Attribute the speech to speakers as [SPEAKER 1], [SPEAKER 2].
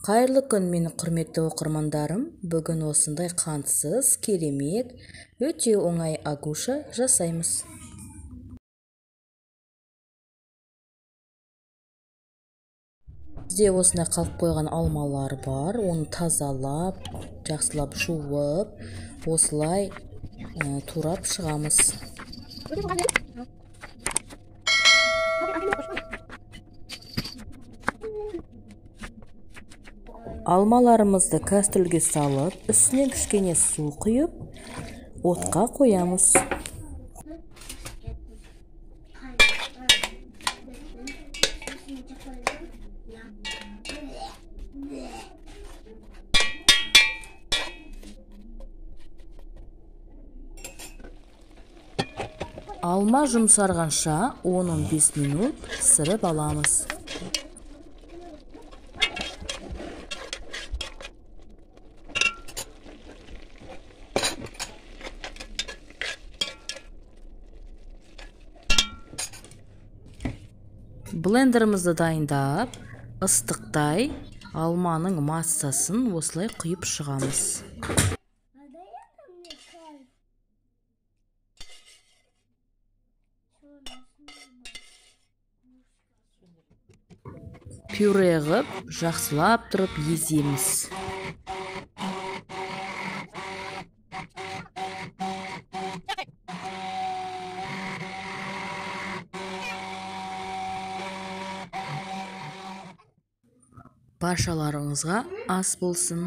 [SPEAKER 1] Қайырлы күн, менің құрметті оқырмандарым. Бүгін осындай қантсыз, керемет, өте оңай агуша жасаймыз. Бізде осындай қалып қойған алмалар бар. Оны тазалап, жақсылап жуып, осылай турап шығамыз. Алмаларымызды кастрюльге салып, үстіне кішкене су құйып, отқа қоямыз. Алма жұмсарғанша 10-15 минут пісіріп аламыз. Блендерімізді дайындап, ыстықтай алманың массасын осылай құйып шығамыз. Пюре ғып, жақсылап тұрып еземіз. Баршаларыңызға ас болсын.